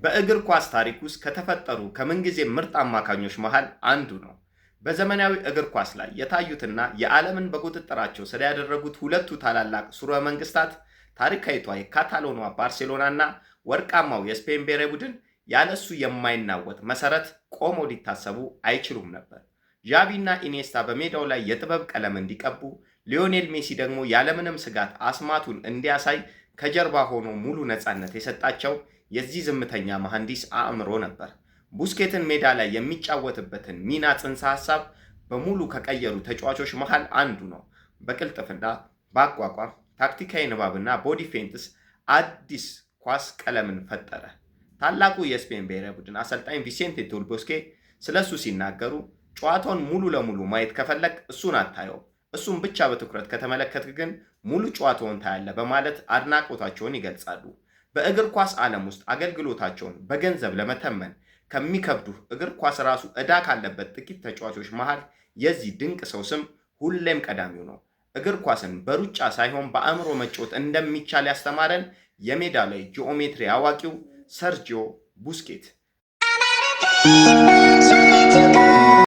በእግር ኳስ ታሪክ ውስጥ ከተፈጠሩ ከምንጊዜም ምርጥ አማካኞች መሃል አንዱ ነው። በዘመናዊ እግር ኳስ ላይ የታዩትና የዓለምን በቁጥጥራቸው ስር ያደረጉት ሁለቱ ታላላቅ ሥርወ መንግስታት፣ ታሪካዊቷ የካታሎኗ ባርሴሎናና ወርቃማው የስፔን ብሔራዊ ቡድን፣ ያለሱ የማይናወጥ መሰረት ቆመው ሊታሰቡ አይችሉም ነበር። ዣቪና ኢኔስታ በሜዳው ላይ የጥበብ ቀለም እንዲቀቡ፣ ሊዮኔል ሜሲ ደግሞ ያለምንም ስጋት አስማቱን እንዲያሳይ ከጀርባ ሆኖ ሙሉ ነፃነት የሰጣቸው የዚህ ዝምተኛ መሐንዲስ አእምሮ ነበር። ቡስኬትን ሜዳ ላይ የሚጫወትበትን ሚና ጽንሰ ሐሳብ በሙሉ ከቀየሩ ተጫዋቾች መሃል አንዱ ነው። በቅልጥፍና፣ በአቋቋም፣ ታክቲካዊ ንባብና body feints አዲስ ኳስ ቀለምን ፈጠረ። ታላቁ የስፔን ብሔራዊ ቡድን አሰልጣኝ ቪሴንቴ ዴል ቦስኬ ስለሱ ሲናገሩ፣ "ጨዋታውን ሙሉ ለሙሉ ማየት ከፈለግክ እሱን አታየውም፣ እሱን ብቻ በትኩረት ከተመለከትክ ግን ሙሉ ጨዋታውን ታያለህ" በማለት አድናቆታቸውን ይገልጻሉ። በእግር ኳስ ዓለም ውስጥ አገልግሎታቸውን በገንዘብ ለመተመን ከሚከብዱ፣ እግር ኳስ ራሱ ዕዳ ካለበት ጥቂት ተጫዋቾች መሃል የዚህ ድንቅ ሰው ስም ሁሌም ቀዳሚው ነው። እግር ኳስን በሩጫ ሳይሆን በአእምሮ መጫወት እንደሚቻል ያስተማረን የሜዳ ላይ ጂኦሜትሪ አዋቂው ሰርጂዮ ቡስኬት።